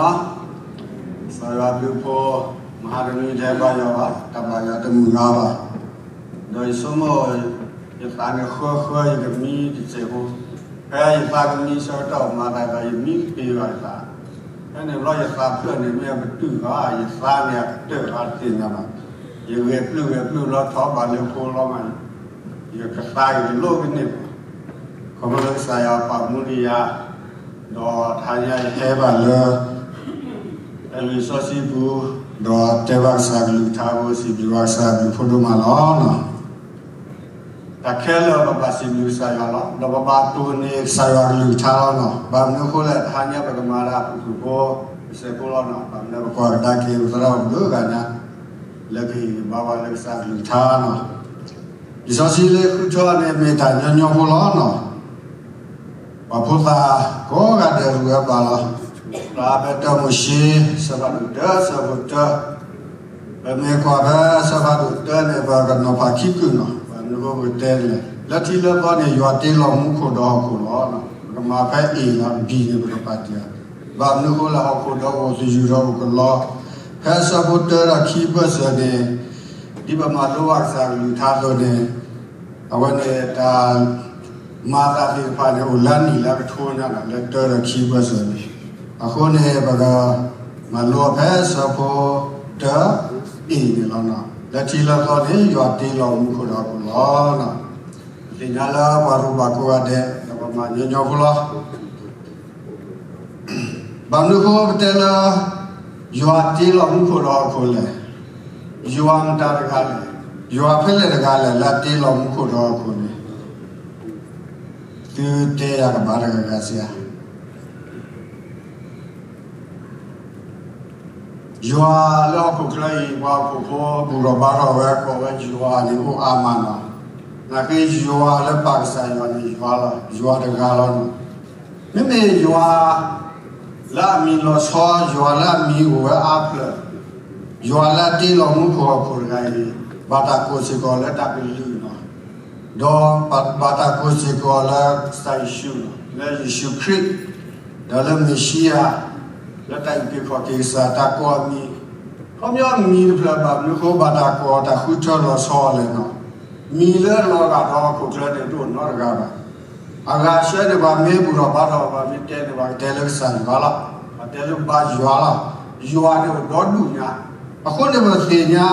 လီၤ. ကစၢ်ယွၤဘျုးဖှိၣ် မဟါတနံၤထဲဘၣ်ယွၤဘၣ်, တၢ်ဘၣ်ယွၤတမုာ်ဂၤဘၣ်. ဒီးယဆိကမိၣ် ယသးန့ၣ်ဃၢဃၢ ယကမံတစဲးဖိ, ဖဲယသးကမံဆၢကတီၢ်မၤသးဒီး ယမံကပ့ၤဘၣ်ယသး, ဖဲန့ၣ်ဘျီယသးဖျၢၣ်န့ၣ် မ့ၢ်အကတုာ်ဘၣ် ယသးန့ၣ်အကတၢၢ်ဘၣ်တသ့ၣ်ညါဘၣ်. ယဂဲၤပျုၢ်ဂဲၤပျုၢ်လီၤထီၣ်ဘၣ်လၢဖိလီၤမး, ယကသးအံၤတလိၣ်ကန့ၢ်ဘၣ်. ခီဖျိလၢကစၢ်ယွၤပာ်မူဒံးယၤ, ဒီးတဟါညါယဟဲဘၣ်လၢ အဲလံာ်စီဆှံပူၤ, ဒီးတဲဘၣ်ကစၢ်ကလုၢ်ကထါဖိ စံးဘျုးဘၣ်ကစၢ်ယွၤဘျုးဖှိၣ်ဒိၣ်မးလီၤ. တၢ်ခဲလၢာ်ပဘၣ်စံးဘျုးကစၢ်ယွၤလီၤ. ဒီးပဘၣ်တိၢ်န့ၢ်ကစၢ်ယွၤကလုၢ်ကထါလီၤနီၤ. ဘၣ်မနုၤအဃိလဲၣ် တဟါညါပကမၤတၢ်ဖုၣ်ဖုၣ်ဖိ ကစဲးဖိလီၤနီၤ. ဘၣ်မနုၤပကွၢ်ကဒါက့ၤပသရၣ်အိၣ်ဒီးဂၤညါ လၢကဟ့ၣ်ဂံၢ်ဟ့ၣ်ဘါဝဲလၢကစၢ်ကလုၢ်ကထါနီၤ. လံာ်စီဆှံလၢဃုထၢန့ၣ် မ့ၢ်တၢ်ညီညီဖိလီၤနီၤ. ပှၤဖိသၣ်ကိးဂၤဒဲးအိၣ်ဝဲဘၣ်လီၤ. ဖဲတၢမိၤၡ့ အဆၢဖးဒိၣ်တၢ အဆၢဖိတၢ, ပမ့ၢ်ကွၢ်ဖဲအဆၢဖးဒိၣ်တၢန့ၣ် ပကနီၤဖးခံကုာ်နီၤ. ဘၣ်မနုၤအဃိပကတဲလဲၣ်, လၢထံလၢသီန့ၣ် ယွၤတ့လီၤမူခိၣ်ဒီးဟီၣ်ခိၣ်လီၤ. ပကမၤဖဲ A လီၤ, B န့ၣ်ပကပာ်တ့ၢ်, ဘၣ်မနုၤအဃိလဲၣ် ဟီၣ်ခိၣ်ဒီးအိၣ်သယုၢ်ဒီးအိၣ်ကလီ, ဖဲအဆၢဖိတၢဒီးခံဘၢၣ်စၢၤန့ၣ် ဒ်ပမၤလိဘၣ်ကစၢ်ကလုၢ်ကထါအသိးန့ၣ်, အဝဲန့ၣ်တၢ်မၤအသးသ့ၣ်တဖၣ်န့ၣ် အိၣ်လၢအနံၣ်လၢအကထိညါနီၤ လၢတၢဒီးခံဘၢၣ်စၢၤန့ၣ်. အဃိန့ၣ် ပကမၤလိဖဲအဆၢဖိတၢ A န့ၣ်လီၤ. လၢထံလၢသီန့ၣ် ယွၤတ့လီၤမူခိၣ်ဒီးဟီၣ်ခိၣ်လီၤ. ပသ့ၣ်ညါလၢပှၤရိၣ်ဘၣ်ကိးဂၤဒဲး ဒီးပမၤညီညီဖိလီၤ. ဘၣ်မနုၤအဃိပတဲလၢ ယွၤတ့လီၤမူခိၣ်ဒီးဟီၣ်ခိၣ်လဲၣ်. ယွၤမတၤတဂၤလဲၣ်, ယွၤဖဲလဲၣ်တဂၤလဲၣ် လၢအတ့လီၤမူခိၣ်ဒီးဟီၣ်ခိၣ်န့ၣ်, သုတဲယၤကဘၣ်တဂၤဂၤစ့ၢ်ဧါ. ယွၤလၢဟီၣ်ခိၣ်ချၢအံၤ ပှၤဟီၣ်ခိၣ်ဖိဘူၣ်ထီၣ်ဘါထီၣ်ဝဲ ကိးဝဲယွၤန့ၣ်အိၣ်အါမးနီၤ. နာ်က့ယွၤလၢပာ်ကစၢ်ယွၤန့ၣ်ယွၤလီၤ, ယွၤတဂၤလီၤနီၤ. မ့မ့ၢ်ယွၤလၢအမံၤလီၤဆီ, ယွၤလၢအမံၤအိၣ်ဝဲအါဖျၢၣ်, ယွၤလၢအတ့လီၤမူခိၣ်ဟီၣ်ခိၣ်တဂၤအံၤ ဘၣ်တၢ်ကိးစ့ၢ်ကီးလၢတၢ်ကလုၢ်နီၤ. ဒီးဘၣ်တၢ်ကိးစ့ၢ်ကီးလၢကစၢ်ယ့ၣ်ၡူး, လၢယ့ၣ်ၡူးခရံာ်, ဒီးလၢမ့ၤၡံယၤ, လၢတၢ်အုၣ်က့ၤခီၣ်က့ၤကစၢ် တၢ်ကိးအမံၤ, ခီပညီမံၤတဖျၢၣ်ဘၣ်မနုၤအဃိ ဘၣ်တၢ်ကိးတၢ်ဃုထၢလီၤဆီအီၤလဲၣ်နီၤ. မံၤလၢအလီၤဂာ်ဒီးဟီၣ်ခိၣ်ချၢန့ၣ် တအိၣ်နီတဂၤဘၣ်. အဂၤဆှၢန့ၢ်ပှၤမ့ၢ်ဘူၣ်ထီၣ်ဘါထီၣ် ပှၤမ့ၢ်တဲန့ၣ် ပှၤကတဲလၢကစၢ်ယွၤလီၤ. ပှၤတဲလၢဘါယွၤလီၤ. ယွၤန့ၣ်အိၣ်ဒီဒူၣ်ညါ. အဃိန့ၣ်ပသ့ၣ်ညါ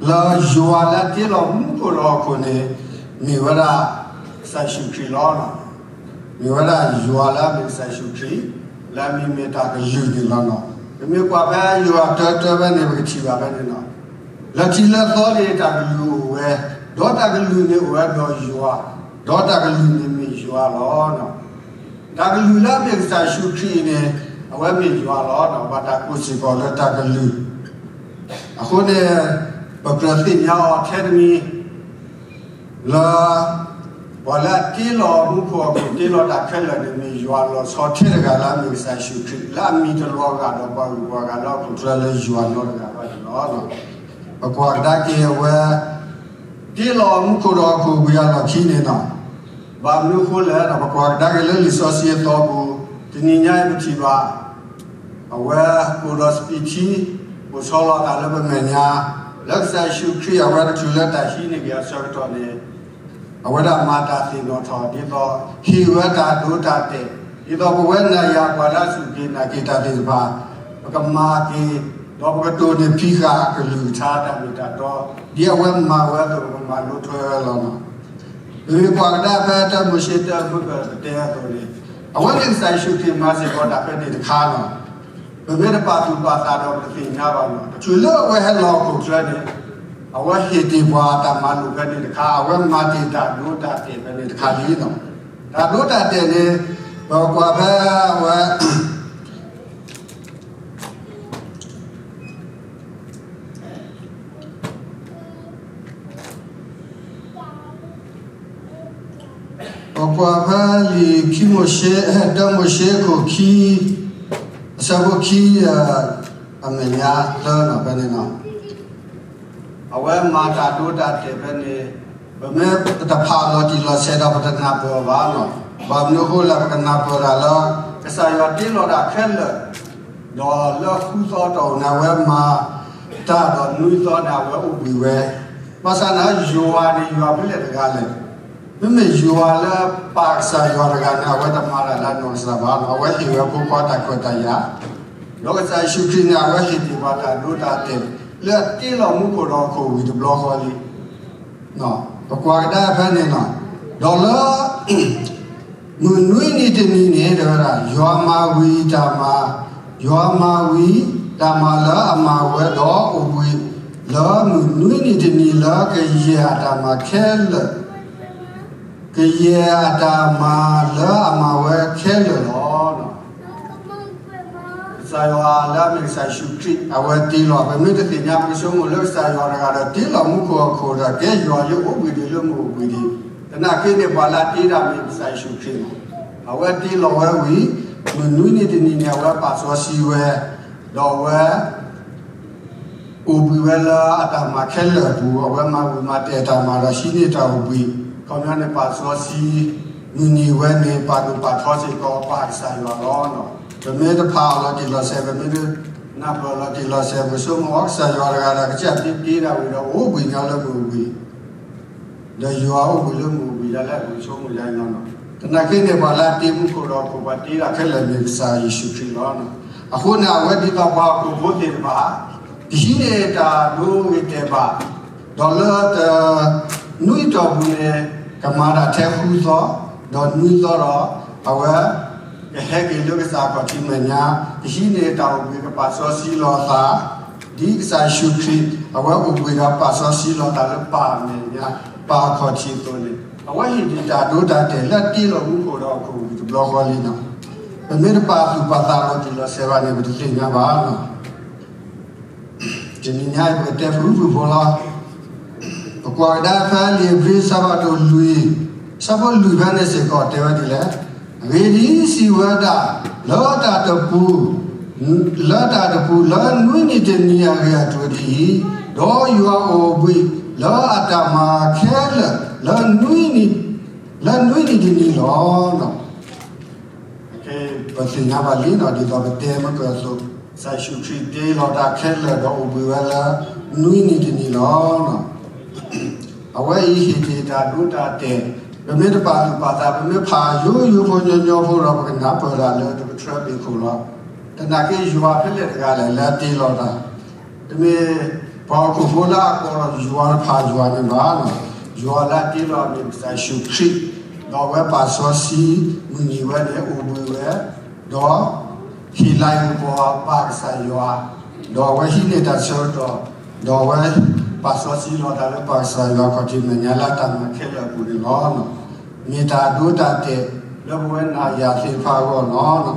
လၢယွၤလၢအတ့လီၤမူခိၣ်ဒီးဟီၣ်ခိၣ်န့ၣ် မ့ၢ်ဝဲဒၣ်ကစၢ်ယ့ၣ်ၡူးခရံာ်လီၤ. မ့ၢ်ဝဲဒၣ်ယွၤလၢအမ့ၢ်ကစၢ်ယ့ၣ်ၡူးခရံာ်, လၢအမံၤမ့ၢ်တၢ်ကလုၢ်န့ၣ်လီၤနီၤ. ပမ့ၢ်ကွၢ်ဖဲယိၤဟၣ်တၢတၢဖဲန့ၣ် ပကထံၣ်ဘၣ်ဖဲန့ၣ်နီၤ. လၢထံလၢသီန့ၣ် တၢ်ကလုၢ်အိၣ်ဝဲ, ဒီးတၢ်ကလုၢ်န့ၣ်အိၣ်ဝဲဒီးယွၤ, ဒီးတၢ်ကလုၢ်န့ၣ်မ့ၢ်ယွၤလီၤ. တၢ်ကလုၢ်လၢအမ့ၢ်ကစၢ်ယ့ၣ်ၡူးခရံာ်အံၤန့ၣ် အဝဲမ့ၢ်ယွၤလီၤ. ဘၣ်တၢ်ကိးစ့ၢ်ကီးလၢတၢ်ကလုၢ်. အဃိန့ၣ် ပကြၢးသ့ၣ်ညါအီၤထဲတမံၤ လၢ ပှၤလၢအတ့လီၤမူခိၣ်ဟီၣ်ခိၣ် တ့လီၤတၢ်ခဲလၢာ်န့ၣ် မ့ၢ်ယွၤလီၤဆီထဲတဂၤလၢအမ့ၢ်ကစၢ်ယ့ၣ်ၡူးခရံာ်, လၢအမံၤတလီၤဂာ်ဒီးပှၤဂုၤပှၤဂၤလၢဟီၣ်ခိၣ်ချၢလၢယွၤနီတဂၤဘၣ်န့ၣ်လီၤ. ပကွၢ်ကဒါက့ၤအဝဲ တ့လီၤမူခိၣ်ဒီးဟီၣ်ခိၣ်ဝံၤအလီၢ်ခံန့ၣ်နီၤ. ဘၣ်မနုၤအဃိလဲၣ်ဒီး ပကွၢ်ကဒါက့ၤလၢလံာ်စီဆှံအသီပူၤ, တနံၤညါအံၤပထံၣ်ဘၣ် အဝဲအိၣ်ဒီးစပံးထံ, အိၣ်ဆီလီၤအသးလၢပမဲာ်ညါ, လၢကစၢ်ယ့ၣ်ၡူးခရံာ်အဝဲတချုးလၢတၢ်ဟံးန့ၢ်က့ၤအဆၢကတီၢ်န့ၣ်, အဝဲဒၣ်မၤတၢ်သ့ၣ်နီၣ်ထီၣ် ဒ်သိးဟ့ၣ်ဝဲတၢ်ဒိတၢ်တဲာ်, ဒ်သိးပဝဲနၤယၤပှၤလၢအစူၢ်က့ၤနာ်က့ၤတၢ်သ့ၣ်တဖၣ်, ပကမၤက့ၤ, ဒီးပကတိၢ်န့ၢ်ဖံးဃာ်အကလုၢ်ကထါတၢ်မ့ၢ်တၢ်တီ, ဒ်အဝဲမၤဝဲအသိး ပကမၤလိထွဲဝဲလီၤနီၤ. ပမ့ၢ်ကွၢ်ကဒါဖဲတၢမိၤၡ့တၢ ဖုကတၢအသိးန့ၣ်, အဝဲန့ၣ်ကစၢ်ယ့ၣ်ၡူးခရံာ်မၤစ့ၢ်ကီးတၢ်ဖဲန့ၣ်တခါလီၤ. ပမ့ၢ်တပာ်သူၣ်ပာ်သးဒီးပတသ့ၣ်ညါဘၣ်လီၤ. တချုးလၢအဝဲဟဲလီၤဟီၣ်ခိၣ်ချၢန့ၣ်, အဝဲဟ့ၣ်တ့ၢ်ပှၤတၢ်မၤလိာ်ဖဲန့ၣ်တခါ, အဝဲမၤတ့ၢ်တၢ်ဒိတၢ်တဲာ်ဖဲန့ၣ်တခါလံလီၤ. တၢ်ဒိတၢ်တဲာ်န့ၣ်, ပကွၢ်ဖဲအဝဲ ပကွၢ်ဖဲလံာ်ခံမိၤၡ့, တၢမိၤၡ့အခိၣ်ခံ, အဆၢဖိခံ, အမဲာ်ညါသၢနီၤဖဲန့ၣ်လီၤ. အဝဲမၤတၢ်ဒိတၢ်တဲာ်ဖဲန့ၣ်, ပမ့ၢ်ပတဖးလီၤတံၢ်လီၤဆဲးဒီးပတနၢ်ပၢၢ်ဘၣ်နီၤ. ဘၣ်မနုၤအဃိလဲၣ် ပကနၢ်ပၢၢ်တၢ်လၢ ကစၢ်ယွၤတ့လီၤတၢ်ခဲလၢာ် ဒီးလၢဃုသီတီၢ်ပူၤန့ၣ် အဝဲမၤတၢ်ဒီးနွံသီန့ၣ် အဝဲအိၣ်ဘှံးဝဲ, ဘၣ်ဆၣ်န့ၣ် ယွၤန့ၣ် ယွၤဖဲလဲၣ်တဂၤလဲၣ်. မ့မ့ၢ်ယွၤလၢပၢ်ကစၢ်ယွၤတဂၤန့ၣ် အဝဲတမၤတၢ်လၢအနီၢ်ကစၢ်ဘၣ်, အဝဲဟ့ၣ်ဝဲဖိခွါတၢ်ခွဲးတၢ်ယာ်, ဒီးကစၢ်ယ့ၣ်ၡူးခရံာ်န့ၣ် အဝဲဟ့ၣ်တ့ၢ်ပှၤတၢ်ဒိတၢ်တဲာ် လၢအတ့လီၤမူခိၣ်ဒီးဟီၣ်ခိၣ်ဝံၤတဘျီဃီလံ. ပကွၢ်ကဒါဖဲန့ၣ်လီၤ. ဒီးလၢ မုၢ်နွံနံၤတနံၤန့ၣ် တဲဝဲဒၣ် ယွၤမၤဝံၤတၢ်မၤ, ယွၤမၤဝံၤတၢ်မၤလၢအမၤဝဲဒီးအိၣ်ဘှံး လၢမုၢ်နွံနံၤတနံၤလၢကယဲၢ်အတၢ်မၤခဲလၢာ်, ကယဲၢ်အတၢ်မၤလၢအမၤဝဲခဲလၢာ်လီၤ. ကစၢ်ယွၤလၢအမ့ၢ်ကစၢ်ယ့ၣ်ၡူးခရံာ် အဝဲတ့လီၤ, ပမ့ၢ်တသ့ၣ်ညါ ပကဆိကမိၣ်လၢကစၢ်ယွၤတဂၤဒီးတ့လီၤမူခိၣ်ဟီၣ်ခိၣ်ဒီး ကဲယွၤလၢအိၣ်ဘှံးဒံးလၢမုၢ်အိၣ်ဘှံးဒံး, သနာ်က့န့ၣ် ပှၤလၢအတ့တၢ်မ့ၢ်ကစၢ်ယ့ၣ်ၡူးခရံာ်လီၤ. အဝဲတ့လီၤဝဲဝံၤ မုၢ်နွံနံၤတနံၤန့ၣ် အဝဲပာ်စီဆှံဝဲ, ဒီးအဝဲ အိၣ်ဘှံးဝဲလၢအတၢ်မၤခဲလၢာ်အပူၤ, အဝဲမၤဝံၤမၤတဲာ်တၢ်မၤဒီးဟံးန့ၢ်တၢ်အိၣ်ဘှံး, ခီပညီန့ၣ် ပာ်စီဆှံ မုၢ်နံၤဝဲန့ၣ် ပာ်ဒိၣ်ပာ်ထီစ့ၢ်ကီးပၢ်ကစၢ်ယွၤလီၤ. ပမ့ၢ်တဖးအီၤလီၤတံၢ်လီၤဆဲး, ပမ့ၢ်တနၢ်ပၢၢ်အီၤလီၤတံၢ်လီၤဆဲး, ပကဆိကမိၣ်အီၤ ကစၢ်ယွၤတဂၤဒီး ကစၢ်တ့တ့ဒၣ်ဝံၤဒီး အိၣ်ဘှံးညါလၢမုၢ်အိၣ်ဘှံး ဒီးယွၤအိၣ်ဘှံးလၢမုၢ်အိၣ်ဘှံးဒၣ်လဲာ် ပကဆိကမိၣ်ယါအံၤလီၤ. သနာ်က့န့ၣ် ပှၤလၢအတ့မူခိၣ်ဒီးဟီၣ်ခိၣ် ပှၤတ့ဒၣ်ခဲလၢာ်န့ၣ် ကစၢ်ယ့ၣ်ၡူးခရံာ်လီၤ. အဃိန့ၣ် အဝဲဒ်သိးပှၤဟီၣ်ခိၣ်ဖိသ့ၣ်တဖၣ် ကဟံးန့ၢ်တၢ်ဒိဂ့ၤတဲာ်ဘၣ်, ဒီးလၢတနွံအတီၢ်ပူၤန့ၣ် ကမၤတၢ်ထဲဃုသီ, ဒီးနွံသီဒီး အဝဲ ကဟဲက့ၤလၢကစၢ်အခီၣ်ထံးမဲာ်ညါ, ကဟံးန့ၢ်တၢ်အိၣ်ဘှံး ကပာ်စီဆှံလီၤအသး, ဒ်ကစၢ်ယ့ၣ်ၡူးခရံာ် အဝဲအိၣ်ဘှံးဒီးပာ်စီဆှံလီၤအသးလၢပၢ်အမဲာ်ညါ, ပၢ်အခီၣ်ထံးအသိးန့ၣ် အဝဲဟ့ၣ်ဒံးတၢ်ဒိတၢ်တဲာ်လၢအတ့လီၤမူခိၣ်ဒီးဟီၣ်ခိၣ်ဝံၤတဘျီဃီလံလီၤ. ပမ့ၢ်တပာ်သူၣ်ပာ်သးလီၤတံၢ်လီၤဆဲးဘၣ်န့ၣ် ပတသ့ၣ်ညါဘၣ်လီၤ. တနံၤညါအံၤ ပကတဲဖုၣ်ဖုၣ်ဖိလီၤ. ပကွၢ်ကဒါဖဲလံာ်ဧ့ၤဘြံၤ ဆၢဖးဒိၣ်လွံၢ်, ဆၢဖိလွံၢ်ဖဲန့ၣ်စ့ၢ်ကီးတဲဝဲဒ်လဲၣ်. အဂ့ၢ်ဒ်အံၤ, စံးဝဲဒၣ်, လၢတၢ်တပူၤ, လၢတၢ်တပူၤလၢနွံနံၤတနံၤအဂ့ၢ်အကျိၤဒ်အံၤ, ဒီးယွၤအိၣ်ဘှံးလၢအတၢ်မၤခဲလၢာ် လၢနွံနံၤ, လၢနွံနံၤတနံၤလီၤ. ပသ့ၣ်ညါဘၣ်လံလီၤ, ဒ်သိးပတဲမ့ၢ်ကၢၢ်အသိး, ကစၢ်ယ့ၣ်ၡူးခရံာ်တ့လီၤတၢ်ခဲလၢာ်ဒီးအိၣ်ဘှံးဝဲလၢ နွံနံၤတနံၤလီၤ. အဝဲအံၤဟ့ၣ်တ့ၢ်တၢ်ဒိတၢ်တဲာ်, ပမ့ၢ်တပာ်သူၣ်ပာ်သး ပမ့ၢ်ဖးယိယိဖိညီညီဖိဒီး ပကနၢ်ပၢၢ်တၢ်လၢတကထြၢဘ့ၣ်ခိၣ်လီၤ. သနာ်က့ယွၤဖဲလဲၣ်တဂၤလဲၣ် လၢအတ့လီၤတၢ်, တမ့ၢ်ပှၤဟီၣ်ခိၣ်ဖိလၢအကိးဒီးယွၤတဖၣ်ယွၤန့ၣ်ဘၣ်, ယွၤလၢအတ့လီၤအမ့ၢ်ကစၢ်ယ့ၣ်ၡူးခရံာ်, ဒီးအဝဲပာ်စီဆှံ မုၢ်နံၤဝဲန့ၣ် အိၣ်ဘှံးဝဲ, ဒီး ဟ့ၣ်လၤကပီၤပၢ်ကစၢ်ယွၤ, ဒီးအဝဲဟံးန့ၢ်တၢ်ဆၢကတီၢ်, ဒီးအဝဲပာ်စီဆှံလီၤတၢ်လၢပၢ်ကစၢ်ယွၤခီၣ်ထံးမဲာ်ညါလၢအတၢ်မၤခဲလၢာ်အပူၤန့ၣ်လီၤ. မ့ၢ်တၢ်ဒိတၢ်တဲာ်လၢပဝဲနၤယၤသ့ၣ်တဖၣ်အဂီၢ်လီၤ.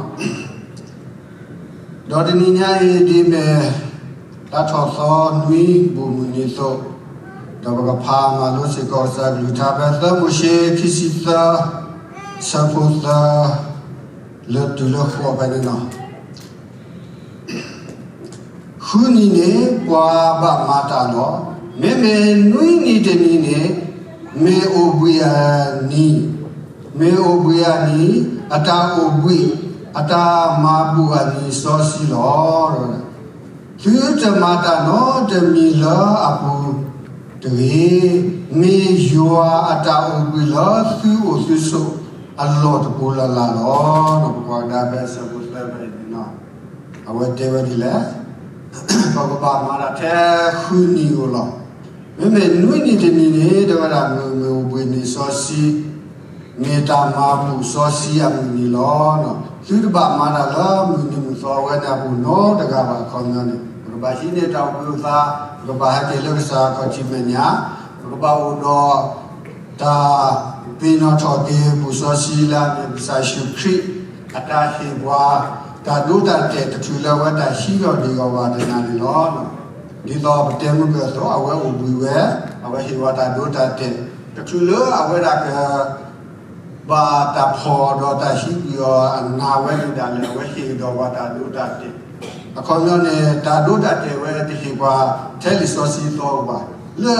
ဒီးတနံၤညါအံၤဒ်အမ့ၢ် တၢ်ထီၣ်သီနွံဘူးမုၢ်နံၤအသိး, ဒီးပကဖးမၤလိစ့ၢ်ကီးကစၢ်ကလုၢ်ကထါဖဲသၢမိၤၡ့ခံဆံသၢ ဆၢဖိသၢ လၢတုၤလၢဃိးဖဲန့ၣ်လီၤ. ဃုနံၤန့ၣ် ပှၤဘၣ်မၤတၢ်လီၤ. မ့မ့ၢ်နွံနံၤတနံၤန့ၣ် မ့ၢ်အိၣ်ဘှံးအနံၤ, မ့ၢ်အိၣ်ဘှံးအနံၤ, အတၢ်အိၣ်ဘှံး, အတၢ်မၤဘူၣ်အနံၤစီဆှံလီၤ. သုတမၤတၢ်နီတမံၤလၢအပူၤတဂ့ၤ. မ့ၢ်ယွၤအတၢ်အိၣ်ဘှံးလၢသုအိၣ်သုဆိးအလီၢ်တပူၤလၢ်လၢ်လီၤ. ပကွၢ်ကဒါဖဲဆၢဖိသၢဖဲအံၤန့ၣ်လီၤ. အဝဲတဲဝဲဒ်လဲၣ်, ပကဘၣ်မၤတၢ်ထဲဃုနံၤဧိၤလီၤ. မ့မ့ၢ်နွံနံၤတနံၤန့ၣ် တဲဝဲဒၣ်မ့ၢ်မ့ၢ်အိၣ်ဘှံးနံၤစီဆှံ, မ့ၢ်တၢ်မၤဘူၣ်စီဆှံအမုၢ်နံၤလီၤ. သုတဘၣ်မၤတၢ်လၢမုၢ်နံၤမုၢ်သီဝဲန့ၣ်အပူၤနီတဂၤဘၣ်. အခီပညီန့ၣ် ပကဘၣ်ဟံးန့ၢ်တၢ်အိၣ်ဘှံးအိၣ်သါ, ပကဘၣ်ဟဲက့ၤလၢကစၢ်အခီၣ်ထံးမဲာ်ညါ, ပကဘၣ်အိၣ်ဒီး တၢ်သ့ၣ်နီၣ်ထီၣ်က့ၤ ပူၤစီဆှံလၢအမ့ၢ်ကစၢ်ယ့ၣ်ၡူးခရံာ် အတၢ်ဟ့ၣ်ပှၤ တၢ်ဒိတၢ်တဲာ်တချုးလၢအဝဲတၢ်ဟံးထီၣ်ဒံးဂီၤဘၣ်တနၤန့ၣ်လီၤ. ဒ်သိးပတဲမုၢ်ကၢၢ်အသိး အဝဲအိၣ်ဘှံးဝဲ, အဝဲဟ့ၣ်ပှၤတၢ်ဒိတၢ်တဲာ် တချုးလၢအဝဲဒၣ်က ဘၣ်တၢ်ဖီၣ်ဒီးတၢ်ဟံးကွံာ်အီၤအနၤဝဲန့ၣ်ဒၣ်လဲာ် အဝဲဟ့ၣ်ကဒီးပှၤတၢ်ဒိတၢ်တဲာ်. အခီပညီန့ၣ် တၢ်ဒိတၢ်တဲာ်ဝဲတဟ့ၣ်ပှၤထဲလံာ်စီဆှံသီဘၣ်. လၢ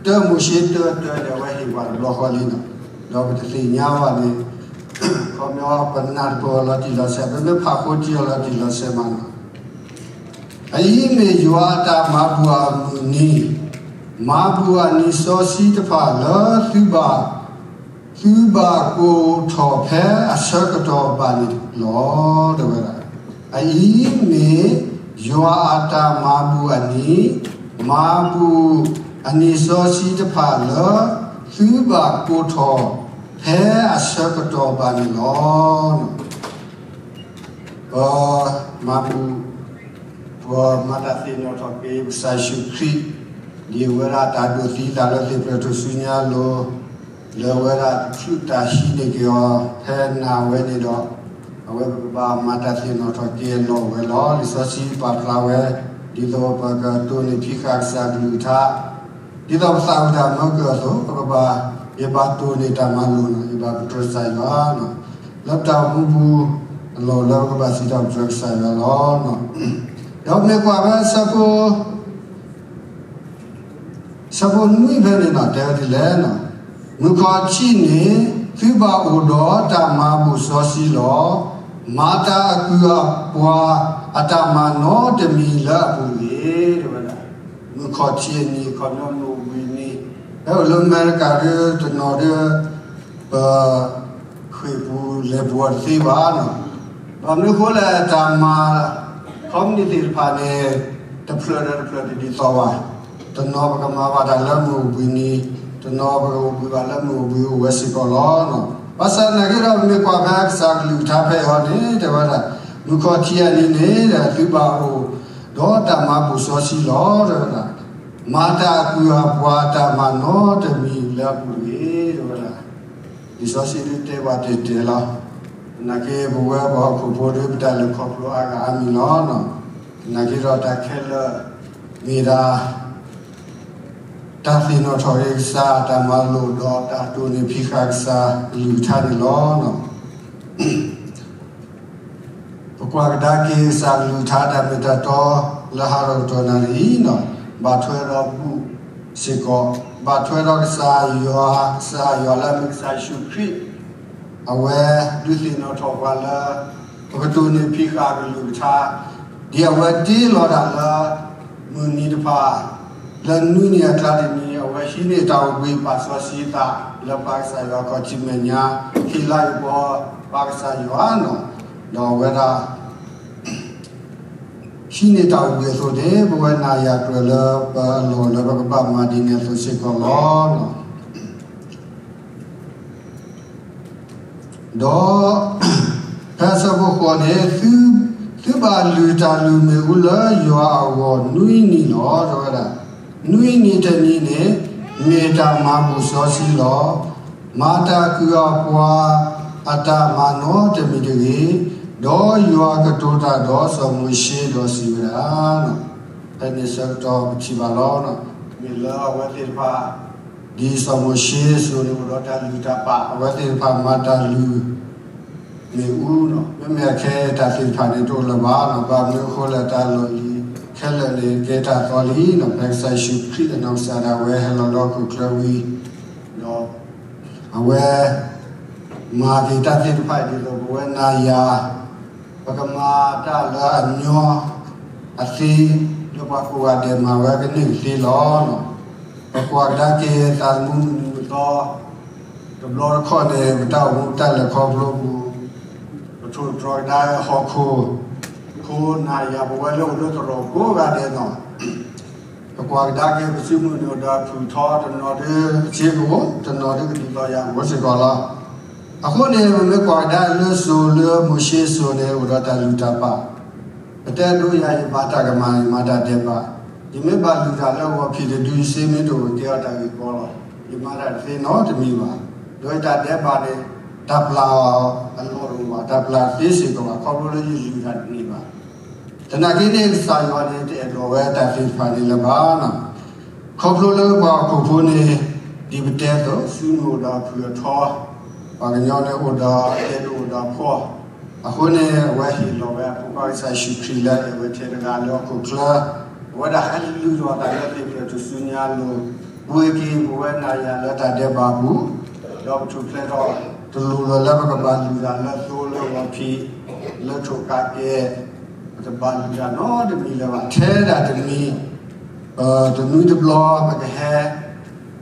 တၢမိၤၡ့တၢတၢန့ၣ် အဝဲဟ့ၣ်ပှၤတဘျီဃီလံလီၤ. ဒီးပတသ့ၣ်ညါဘၣ်န့ၣ် အခီပညီပနၢ်တပၢၢ်အီၤလီၤတံၢ်လီၤဆဲး, ပမ့ၢ်ဖးဃိတံၢ်အီၤလီၤတံၢ်လီၤဆဲးမးလီၤ. အအံၤမ့ၢ်ယွၤအတၢ်မၤဘူၣ်အမုၢ်နံၤ, မၤဘူၣ်အနံၤစီဆှံတဖၣ်လၢသုဘၣ်, သုဘၣ်ကိးထီၣ်ဖဲအဆၢကတီၢ်ဘၣ်န့ၣ်လီၤ တဲဝဲဒၣ်. အအံၤမ့ၢ်ယွၤအတၢ်မၤဘူၣ်အနံၤ, မၤဘူၣ်အနံၤစီဆှံတဖၣ်လၢသုဘၣ်ကိးထီၣ်ဖဲအဆၢကတီၢ်ဘၣ်န့ၣ်လီၤ. ပမၤဘူၣ်, ပမၤတၢ်သ့ၣ်နီၣ်ထီၣ်က့ၤကစၢ်ယ့ၣ်ၡူးခရံာ်, ဒ်အဝဲဒၣ်တၢ်ဒိးသံသးလၢသ့ၣ်ဖျၢၣ်ထူၣ်စုညါအလိၤ, လၢအဝဲဒၣ်တချုးတၢ်ဟံးန့ၢ်က့ၤအီၤ ဖဲနၤဝဲန့ၣ်ဒီး, အဝဲပကဘၣ်မၤတၢ်သ့ၣ်နီၣ်ထီၣ်က့ၤအလီၢ်ဝဲလီၤ. လံာ်စီဆှံပာ်ဖျါဝဲ, ဒ်သိးပကတိၢ်န့ၢ်ဖံးဃာ်ကစၢ်ကလုၢ်ကထါ, ဒ်သိးပသးဝံၣ်တၢ်မၢကၢၢ်အသိး ပကဘၣ်, ယဘၣ်တိၢ်န့ၢ်တၢ်မၤလိာ်န့ၣ် ယဘၣ်ကတြၢၤကစၢ်ယွၤ, လၢပတၢ်အိၣ်မူပူၤ, အလီၢ်လၢပကဘၣ်စံးထီၣ်ပတြၢၤကစၢ်ယွၤလီၤ. ဒီးမ့ၢ်ကွၢ်ဖဲဆၢဖိ ဆၢဖိနွံဖဲန့ၣ်နီၤ တဲဝဲဒ်လဲၣ်, မုၢ်ခီၣ်ထံးန့ၣ် သုဘၣ်အိၣ်ဒီးတၢ်မၤဘူၣ်စီဆှံလီၤ. မၤတၢ်အကုၢ်အပှၤအတၢ်မၤနီတမံၤလၢအပူၤတဂ့ၤ, တဲဝဲဒၣ်. မုၢ်ခီၣ်ထံးအနံၤ ခီပညီမုၢ်အိၣ်ဘှံးနံၤ, ဖဲအိၣ်လၢအမဲရကၤဒီးတနီၤဒီး ပ ဃ့ၢ်ပူၤလဲၤပူၤအီၤတသ့ဘၣ်နီၤ. ဘၣ်မနုၤအဃိလဲၣ် တၢ်မၤ ခီပနံၣ် သ့ၣ်တဖၣ်န့ၣ် တဖျၢၣ်ဒီးတဖျၢၣ်တဒ်သိးဘၣ်. တနီၤပကမၤဘၣ်တၢ်လၢမုၢ်အိၣ်ဘှံးနံၤ, တနီၤပကအိၣ်ဘှံးဘၣ်လၢမုၢ်အိၣ်ဘှံးအိၣ်ဝဲစ့ၢ်ကီးလီၤ. ဘၣ်ဆၣ်သနာ်က့ဒီး ပမ့ၢ်ကွၢ်ဖဲကစၢ်ကလုၢ်ကထါဖဲအံၤန့ၣ် တဲဝဲဒၣ်, မုၢ်ခီၣ်ထံးအနံၤန့ၣ် သုဘၣ်အိၣ်ဒီးတၢ်မၤဘူၣ်စီဆှံလီၤ တဲဝဲဒၣ်. မၤတၢ်အကုၢ်အပှၤအတၢ်မၤနီတမံၤလၢအပူၤတဂ့ၤ တဲဝဲဒၣ်. လံာ်စီဆှံဒုးတဲပှၤတဲာ်တဲာ်လီၤ. သနာ်က့ပဝဲပှၤဟီၣ်ခိၣ်ဖိဒီး ပတၢ်လဲၤခီဖျိအါဂၤအါမံၤလီၤ. သနာ်က့ဒီးတၢ်ခဲလၢာ်မ့ၢ်ဒၣ် တၢ်သ့ၣ်နီၣ်ထီၣ်က့ၤကစၢ်တၢ်မၤလိာ် ဒီးတၢ်တိၢ်န့ၢ်ဖံးဃာ်ကစၢ်ကလုၢ်ကထါန့ၣ်လီၤ. ပကွၢ်ကဒါက့ၤကစၢ်ကလုၢ်ကထါတၢ်မ့ၢ်တၢ်တီ လၢဟးထီၣ်ကတီၢ်နၣ်ရံၣ်အံၤ, ဘၣ်ထွဲဒီးဘူၣ်စ့ၢ်ကီး, ဘၣ်ထွဲဒီးကစၢ်ယွၤ, ကစၢ်ယွၤလၢအမ့ၢ်ကစၢ်ယ့ၣ်ၡူးခရံာ်, အဝဲဒုးသ့ၣ်နီၣ်ထီၣ်ပှၤလၢ ပကတိၢ်န့ၢ်ဖံးဃာ်ကလုၢ်ကထါ, ဒ်အဝဲတ့လီၤတၢ်လၢ မုၢ်နံၤတဖၣ် လၢနွံနံၤအကျါတနံၤ အဝဲဟံးန့ၢ်တၢ်အိၣ်ဘှံးပာ်စီဆှံသး လၢပၢ်ကစၢ်ယွၤအခီၣ်ထံးမဲာ်ညါ, ဟ့ၣ်လၤကပီၤ ပၢ်ကစၢ်ယွၤနီၤ, ဒီးအဝဲဒၣ် ဟံးန့ၢ်တၢ်အိၣ်ဘှံးအသိးန့ၣ် ပဝဲနၤယၤကြၢးလၢပအလီၢ်လၢပကဘၣ်မၤဒ်န့ၣ်အသိးစ့ၢ်ကီးလီၤ. ဒီး ဖဲအဆၢဖိဃိးန့ၣ်, သု, သုဘၣ်လုၢ်တၢ်လုၢ်မ့ၣ်အူလၢယွၤအဂီၢ်နွံနံၤလီၤ တဲဝဲဒၣ်. နွံနံၤတနံၤန့ၣ် မ့ၢ်တၢ်မၤဘူၣ်စီဆှံလီၤ. မၤတၢ်အကုၢ်အပှၤအတၢ်မၤနီတမံၤတဂ့ၤ, ဒီးယွၤကတိၤတၢ်ဒီးစီၤမိၤၡ့ဒီးစံးဝဲဒၣ် ဖဲန့ၣ်ဆၢကတီၢ်ပထံၣ်ဘၣ်လီၤ. မ့ၢ်လၢအဝဲသ့ၣ်တဖၣ် ဒ်စီၤမိၤၡ့အသိးန့ၣ် အိၣ်ဒီးတၢ်လုၢ်တၢ်ပာ်, အဝဲသ့ၣ်တဖၣ်မၤတၢ်လုၢ်မ့ၣ်အူနီၤ, မ့မ့ၢ်အခဲအံၤတၢ်သ့ၣ်တဖၣ်န့ၣ် တအိၣ်လၢၤဘၣ်နီၤ, ဘၣ်မနုၤအဃိလဲၣ်တၢ်လီၢ်လံၤခဲလၢာ်န့ၣ် ကဲတၢ်သီလံနီၤ, ဖဲကစၢ်ယ့ၣ်ၡူးခရံာ်အနီၢ်ကစၢ်ဒၣ်ဝဲဟဲလီၤလၢဟီၣ်ခိၣ်ချၢဝံၤ, ဒီး အဝဲ မၤက့ၤတၢ်သ့ၣ်တဖၣ်အံၤဒ်သိး ပဝဲနၤယၤ ပကမၤတၢ်လၢအညီအသ့ လၢပှၤကိးဂၤဒဲးမၤဝဲကန့ၢ်ကသ့လီၤ. ပကွၢ်ကဒါက့ၤသးသမူမုၢ်နံၤမုၢ်သီ တဘျီတခီၣ်န့ၣ် ပတၢ်အိၣ်မူတၢ်လဲၤခီဖျိပူၤ ပထိၣ်တြီၤကဒါဟီၣ်ခိၣ်ဖိ နၤယၤပဝဲလၢအိၣ်လၢသရိာ်ကိးဂၤဒဲးနီၤ ပကွၢ်ကဒါက့ၤပစုမုၢ်နံၤအိၣ်ဒီးအဖုၣ်ထီ တနီၤဒုးအစ့ကအိၣ် တနီၤဒုးကဒ်သိးယၤကအိၣ်စ့ၢ်ကီးလီၤ. အဃိန့ၣ် ပမ့ၢ်ကွၢ်ကဒါလၢစိၤလၢမိၤၡ့စိၤန့ၣ် အိၣ်ဒီးတၢ်လုၢ်တၢ်ပာ်, ပတဲဒိယၤ ယမၤတၢ်ကမၣ် ယမၤတၢ်ဒဲးဘး, ယမ့ၢ်ဘၣ်လုၢ်တၢ်လၢဂီၤဖံးတဒု ယစ့မ့ၢ်တအိၣ်ကဲအီၤတၢ်ဂ့ၢ်ကီလီၤ. ယမၤတၢ်တသ့နီတမံၤဘၣ်. ဒီးယတၢ်ဒဲးဘးန့ၣ် တၢ်ပျၢ်အီၤအလီၢ်တအိၣ်ဘၣ်, တၢ်ပျၢ်သ့စ့ၢ်ကီးဘၣ် ခီဖျိလၢယလုၢ်တၢ်တန့ၢ်ဘၣ်. သနာ်က့န့ၣ် ကစၢ်ယွၤန့ၣ် တအဲၣ်ဒိးဝဲတၢ်သ့ၣ်တဖၣ်န့ၣ်လၢၤဘၣ်. ခီဖျိလၢပှၤဟီၣ်ခိၣ်ဖိန့ၣ် ဒ်ပတဲအသိး စုမုၢ်အိၣ်ဒီးအဖုၣ်အထီ, ပှၤကညီန့ၣ်အိၣ်ဒီးအအဲၣ်ဒိးအိၣ်ဒီးအဖှီၣ်, အဃိန့ၣ် အဝဲဟ့ၣ်လီၤဝဲအဖိခွါကစၢ်ယ့ၣ်ၡူးခရံာ်လၢအအဲၣ်ဝဲထဲတဂၤလၢဟီၣ်ခိၣ်ချၢ, အဝဲဒၣ်ဟဲလုၢ်ထီၣ်တၢ်လၢသ့ၣ်ဖျၢၣ်ထူၣ်စုညါအလိၤ, ပှ့ၤက့ၤပဝဲနၤယၤလၢတၢ်ဒဲးဘးအပူၤ, ဒီးပထူၣ်ဖျဲးထီၣ် တလိၣ်လၢၤလၢပကဘၣ်လုၢ်တၢ်လၢသိလၢဂီၤဖံး, လၢထိၣ်ကးကဲ, ပ တဘၣ်လုၢ်တၢ်နီတမံၤလၢၤဘၣ်. ထဲဒၣ်တမံၤ တနွံတဘျီ ပကဟဲ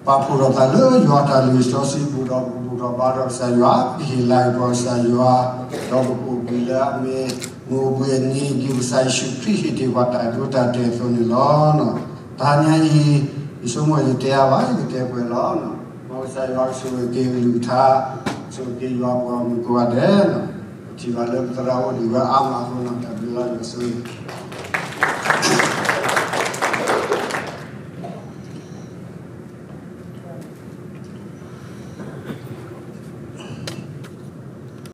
ပာ်ဖှိၣ်ထီၣ်သးလၢယွၤတၢ်လုၢ်စီဆှံ ဘူၣ်ထီၣ်ဘါထီၣ်ကစၢ်ယွၤ, ပဟ့ၣ်လၤကပီၤကစၢ်ယွၤ, ဒီးပကအိၣ်ဘှံးလၢအမ့ၢ် မုၢ်အိၣ်ဘှံးအနံၤ ဒ်ကစၢ်ယ့ၣ်ၡူးခရံာ်ဟ့ၣ်တ့ၢ်ပှၤတၢ်ဒိတၢ်တဲာ်အသိးန့ၣ်လီၤ. တဟါညါအံၤ ယဆိကမိၣ်ယတဲအါဘၣ် ယကတဲပှဲၤလီၤ. မ်ကစၢ်ယွၤကဆိၣ်ဂ့ၤက့ၤကလုၢ်ကထါ, ဆိၣ်ဂ့ၤက့ၤယွၤပှၤမုၣ်ကိးဂၤဒဲး, ပထံၣ်ဘၣ်လၢပသရၣ်အိၣ်ဒံးဝဲအါမးအဃိန့ၣ် တၢ်ဘျုးလီၤယွၤဆိၣ်ဂ့ၤ